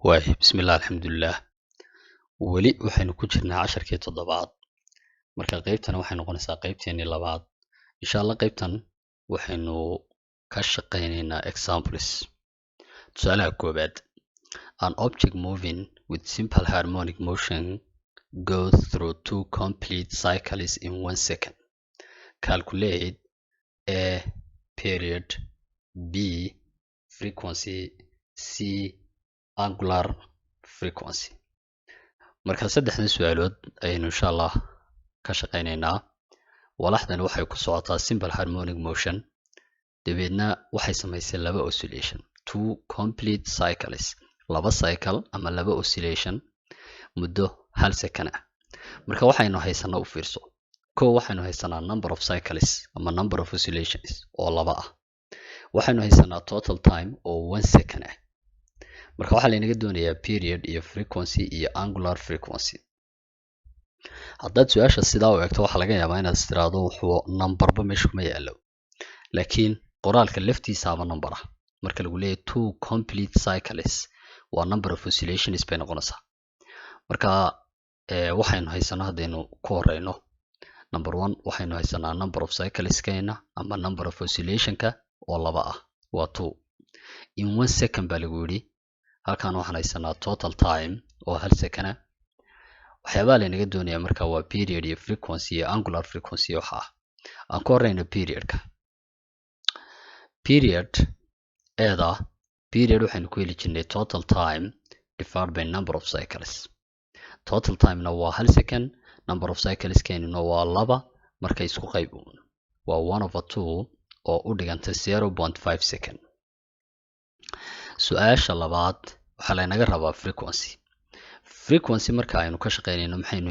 Waay, bismillah, alxamdulilah. Weli waxaynu ku jirnaa casharkii toddobaad. Marka qeybtan waxay noqonaysaa qeybteenii labaad, insha Allah. Qeybtan waxaynu ka shaqaynaynaa examples. Tusaalaha koowaad: an object moving with simple harmonic motion goes through two complete cycles in 1 second. Calculate A, period, B, frequency, C, angular frequency. Marka saddexdan su-aalood ayaynu insha Allah ka shaqaynaynaa. Walaxdani waxay ku socotaa simple harmonic motion, dabeedna waxay samaysay laba oscillation, two complete cycles, laba cycle ama laba oscillation muddo hal second ah. Marka waxaynu haysanaa, u fiirso, kow, waxaynu haysanaa number of cycles ama number of oscillations oo laba ah. Waxaynu haysanaa total time oo 1 second ah. Marka waxaa laynaga doonayaa period iyo frequency iyo angular frequency. Haddaad su-aasha sidaa u eegto, waxaa laga yaabaa inaad istiraado wuxuu numberba meesha kuma yaalo, laakiin qoraalka laftiisaaba number ah. Marka lagu leeyahay two complete cycles, waa number of oscillations bay noqonaysaa. Marka waxaynu haysano haddaynu ku horeyno number one, waxaynu haysanaa number of cycleskeena ama number of oscillationka oo laba ah, waa two in 1 second baa lagu yidhi. Halkan waxaan haysanaa total time oo hal second ah. Waxyaabaha laynaga doonaya marka waa period iyo frequency iyo angular frequency. Waxa ah aan ku horeyno periodka. Period eeda, period waxaynu ku heli jirnay total time divided by number of cycles. Total timena waa hal second, number of cycles keenuna waa laba. Marka isku qayb, waa one over two oo u dhiganta 0.5 second. Su-aasha labaad waxaa laynaga rabaa frequency. Frequency marka aynu ka shaqeynayno, maxaynu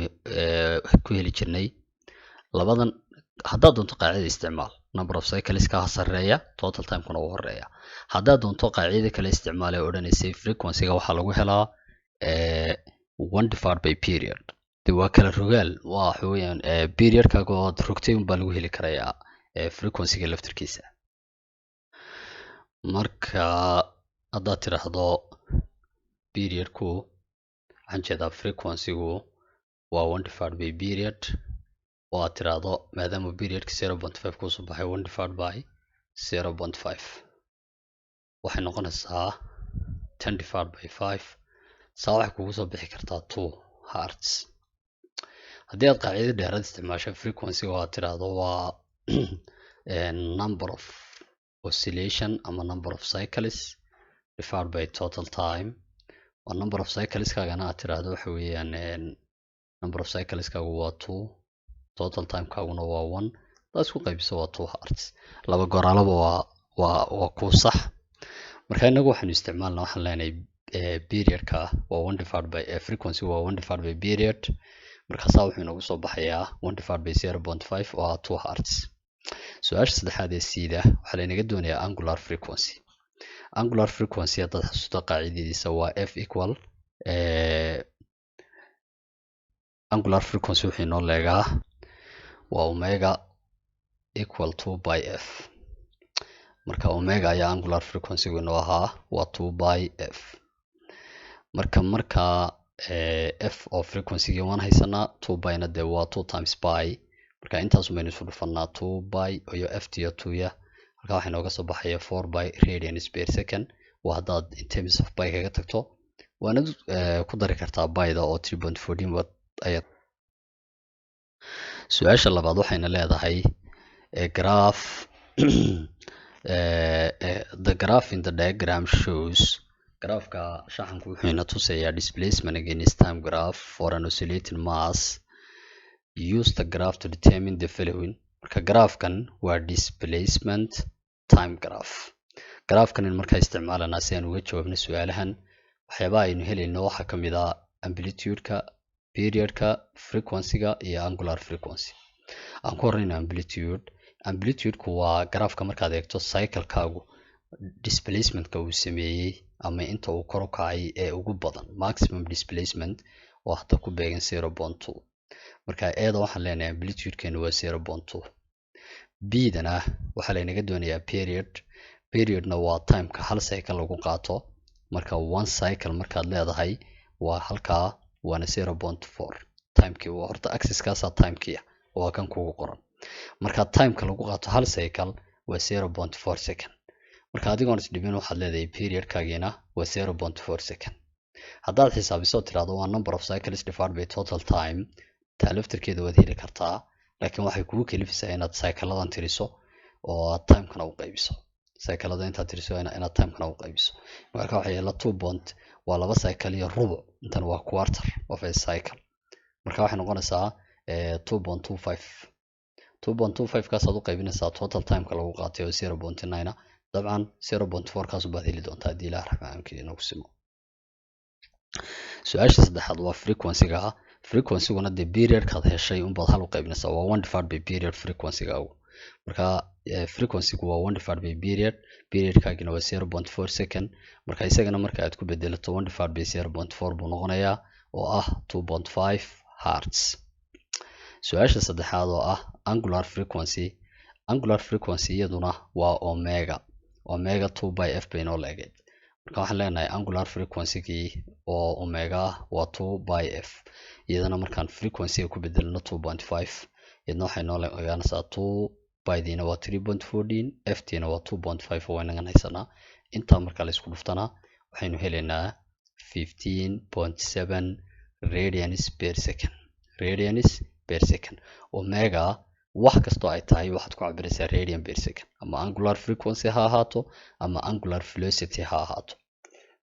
ku heli jirnay labadan? Haddaad doonto qaacidada isticmaal, number of cycleska ha sarreeya, total timekuna uu horeeya. Haddaad doonto qaacidada kale isticmaal ee odhanaysay frequencyga waxaa lagu helaa one divided by period. De waa kala rogaal, waa waxa weeyaan periodkaaga ood rogtay unbaa lagu heli karayaa frequencyga laftirkiisa. Marka haddaad tidhaahdo periodku, waxaan jeedaa frequencygu waa one divided by period, oo aad tidhaahdo maadaama periodka 0.5 kuusoo baxay, one divided by 0.5 waxay noqonaysaa 10 divided by five. Saa waxay kugu soo bixi kartaa 2 hertz. Haddii aad qaacido dheeraad isticmaasho frequency oo aad tidhaahdo waa number of oscillation ama number of cycles divided by total time, waa number of cycleskaagana aad tidhaahdo waxa weeyaan number of cycleskaagu waa two, total timekaaguna waa one, hadaad isku qaybiso waa 2 hertz. Laba goraalaba waa ku sax. Marka inagu waxaanu isticmaalna, waxaan leenahay periodka waa one divided by frequency waa one divided by period. Markaasaa wuxuu inoogu soo baxayaa one divided by 0.5 oo ah 2 hertz. Su-aasha saddexaad ee siida waxaa laynaga doonayaa angular frequency. Angular frequency haddaad xasuusto qaacidadiisa, waa f equal angular frequency wuxuu inoo leegaa waa omega equal two pi f. Marka omega ayaa angular frequency inoo ahaa, waa two pi f. Marka f oo frequencygii waan haysanaa, two pi-na dee waa two times pi. Marka intaasun baynu isu dhufanaa, two pi iyo f tiyo two ya. Halkaa waxaa inooga soo baxaya four pi radians per second. Waa haddaad in terms of pi kaga tagto, waanad ku dari kartaa pi-da oo 3.14 waad ayaad. Su-aasha labaad waxayna leedahay graph, the graph in the diagram shows, graafka shaxanku wuxuu ina tusayaa displacement against time graph for an oscillating mass. Use the graph to determine the following. Marka graafkan waa displacement time graph. Graafkan in markaa isticmaalanaa si aan uga jawaabno su-aalahan. Waxyaabaha aynu helayno waxaa ka mid ah amplitude-ka, periodka, frequency-ga iyo angular frequency. Aan ku horeyno amplitude. Amplitude-ku waa graafka markaad eegto cycle-kaagu displacementka uu sameeyey ama inta uu kor u kacay ee ugu badan, maximum displacement, oo hadda ku beegan 0.2. Marka eeda waxaan leenahay amplitude-keenu waa 0.2. B-dana waxaa laynaga doonayaa period. Periodna waa timeka hal cycle lagu qaato. Marka one cycle markaad leedahay waa halkaa, waana 0.4. Timekii waa horta axiskaasaa timekiia, waa kan kugu qoran. Marka timeka lagu qaato hal cycle waa 0.4 second. Marka adigoon isdhibin waxaad leedahay periodkaagiina waa 0.4 second. Haddaad xisaabiso tiraahdo waa number of cycles divided by total time, taa laftirkeeda waad heli kartaa, laakiin waxay kugu kalifaysaa inaad cycladan tiriso oo aad timekana u qaybiso. Cyclada intaad tiriso inaad timekana u qaybiso. Marka waxay yeela two point waa laba cycle iyo rubuc, intan waa quarter of a cycle. Marka waxay noqonaysaa 2.25. 2.25 kaasaad u qaybinaysaa total timeka lagu qaatay oo 0.9. Dabcan 0.4 kaas baad heli doontaa haddii Ilaah raxmaanka inagu simo. Su-aasha saddexaad waa frequency-ga. Frequency-guna dee periodkaad heshay unbaad hal u qaybinaysaa, waa one divided by period frequency-gaagu. Marka frequency-gu waa one divided by period, periodkaagina waa 0.4 second. Marka isagana marka aad ku bedelato one divided by 0.4 buu noqonayaa, oo ah 2.5 hertz. Su-aasha saddexaad oo ah angular frequency. Angular frequency iyaduna waa omega. Omega two pi f bay noo leegeyd. Marka waxaan leenahay angular frequency-gii oo omega ah waa two pi f. Iyadana markaan frequency-ga ku bedelno 2.5, iyadna waxay noo ogaanaysaa two pi-diina waa 3.14, f tiina waa 2.5 oo waynagan haysanaa. Intaa marka la isku dhuftanaa waxaynu helaynaa 15.7 radians per second. Radians per second. Omega wax kastoo ay tahay waxaad ku cabiraysaa radian per second, ama angular frequency ha ahaato ama angular velocity ha ahaato.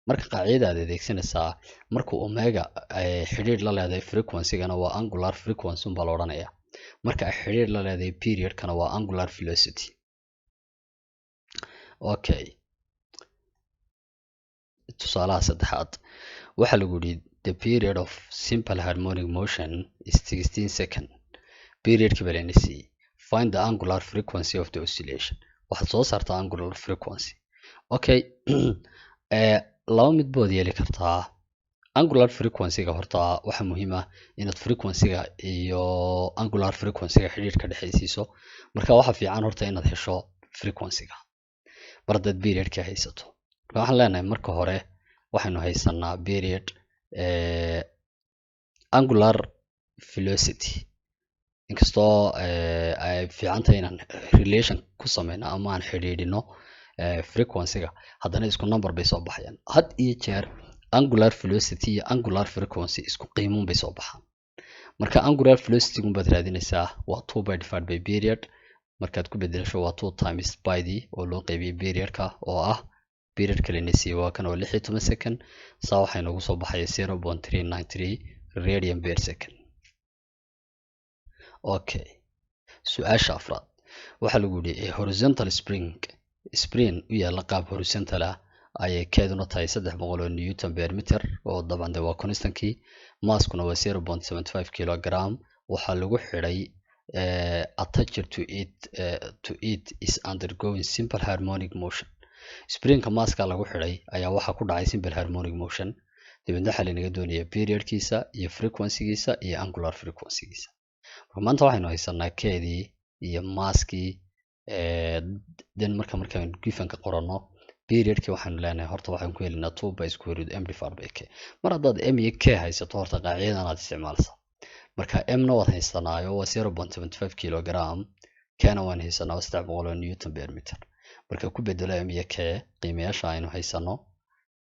Marka qaacidada aad adeegsanaysaa, marka omega ay xidhiidh la leedahay frequency-gana waa angular frequency unbaa la odhanayaa, marka ay xidhiidh la leedahay period-kana waa angular velocity. Okay, tusaalaha saddexaad waxaa lagu yidhi the period of simple harmonic motion is 16 second. Periodkii baa layna siiyey. Find the angular frequency of the oscillation. Waxaad soo saartaa angular frequency. Okay, laba mid bood yeeli kartaa. Angular frequency-ga horta waxaa muhiim ah inaad frequency-ga iyo angular frequency-ga xidhiidh ka dhexaysiiso. Marka waxaa fiican horta inaad hesho frequency-ga mar haddaad periodka haysato. Marka waxaan leenahay marka hore waxaynu haysanaa period, angular velocity. Inkastoo ay fiican tahay inaan relation ku sameyno ama aan xidhiidhino frequency-ga, haddana isku number bay soo baxayaan. Had iyo jeer angular velocity iyo angular frequency isku qiimuun bay soo baxaan. Marka angular velocity baad raadinaysaa, waa two pi divided by period. Markaad ku bedelasho waa two times pi-dii oo loo qaybiyey periodka, oo ah periodka layna siiyey waa kan oo 16 second. Saa waxay noogu soo baxaya 0.393 radian per second. Okay, su-aasha afraad waxaa lagu yidhi horizontal spring, spring u yaalla qaab horizontal ah ayay keeduna tahay 300 oo newton per meter, oo dabcan de waa constantkii, masskuna waa 0.75 kilogram. Waxaa lagu xidhay attached to it is undergoing simple harmonic motion. Springka masska lagu xidhay ayaa waxaa ku dhacay simple harmonic motion. Dabeedna waxaa laynaga doonaya periodkiisa iyo frequencygiisa iyo angular frequencygiisa. Marka maanta waxaynu haysanaa keedii iyo masskii. Then markaan givenka qoranno periodkii waxaynu leenahay horta waxaan ku helinaa two pi square root m divided by k. Mar haddaad m iyo k haysato horta qaacidadan aad isticmaalsa. Marka m-na waad haysanaayo waa 0.75 kilogram, k-na waan haysanaa waa 300 oo newton per meter. Marka ku bedelo m iyo k qiimayaasha aynu haysano.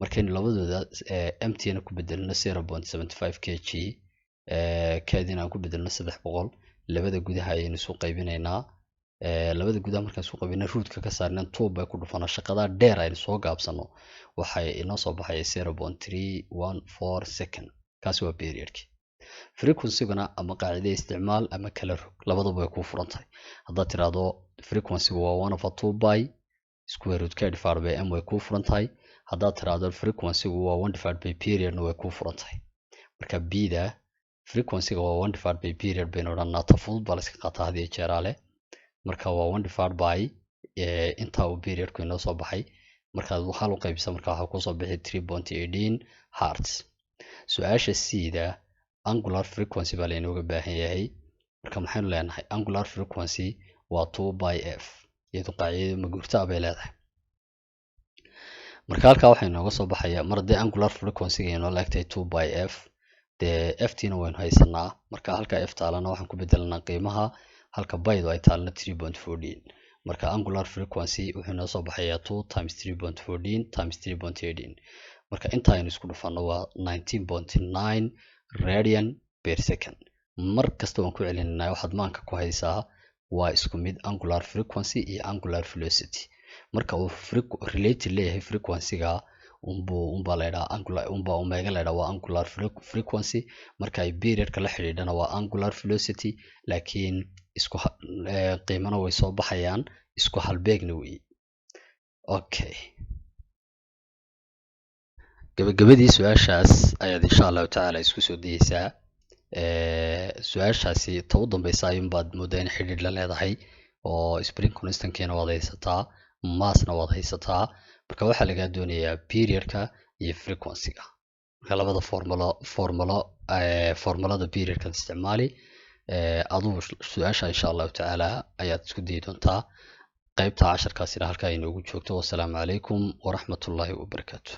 Markaynu labadooda mt-na ku bedelno 0.75 kg, k-dina aan ku bedelno 300, labada gudaha ayaynu isu qaybinaynaa. Labada gudaha markaan isu qaybina, rootka ka saarna, two bay ku dhufano, shaqadaa dheer aynu soo gaabsano, waxay inoo soo baxaya 0.314 second. Kaasi waa periodki. Frequency-guna ama qaacida isticmaal ama kala rog, labaduba way kuu furan tahay. Haddaad tiraahdo frequency-gu waa one over two pi square root k divided by m, way kuu furan tahay. Haddaad tiraahdo frequency-gu waa one divided by periodna, way kuu furan tahay. Marka b-da frequency-ga waa one divided by period baynu odhanaa. Ta fudud baa la iska qaataa had iyo jeeraale. Marka waa one divided by intaa uu periodku inoo soo baxay. Markaad hal u qaybisa, marka waxaa kusoo bixi 3.18 hertz. Su-aasha c-da angular frequency baa laynooga baahan yahay. Marka maxaynu leenahay? Angular frequency waa two pi f, iyadu qaacidada maguurta bay leedahay. Marka halkaa waxaa inooga soo baxaya, mar haddii angular frequency-ga inoo leegtahay two pi f, dee f tina waynu haysanaa. Marka halka f taalana waxaan ku bedelanaa qiimaha, halka pi-du ay taalana 3.14. Marka angular frequency wuxuu inoo soo baxayaa two times 3.14 times 3.18. Marka inta aynu isku dhufano waa 19.9 radian per second. Mar kasta waan ku celinanaa, waxaad maanka ku haysaa waa isku mid angular frequency iyo angular velocity. Marka uu related leeyahay frequency-ga unbuu unbaa la yidhaha angular, unbaa omega la yidhaha waa angular frequency. Marka ay periodka la xidhiidhana waa angular velocity, laakiin isku qiimana way soo baxayaan, isku halbeegna weeye. Okay, gabagabadii su-aashaas ayaad insha Allahu tacaala isku soo dayeysaa. Su-aashaasi ta u dambeysa ayuunbaad moodaa in xidhiidh la leedahay, oo spring constantkiina waad haysataa, massna waad haysataa. Marka waxaa lagaa doonayaa periodka iyo frequency-ga. Marka labada formulo formulada periodkaad isticmaali aduu su-aasha insha Allahu tacaala ayaad isku dayi doontaa. Qaybta casharkaasina halkaa inoogu joogto. Wasalaamu calaykum waraxmatullaahi wabarakaatu.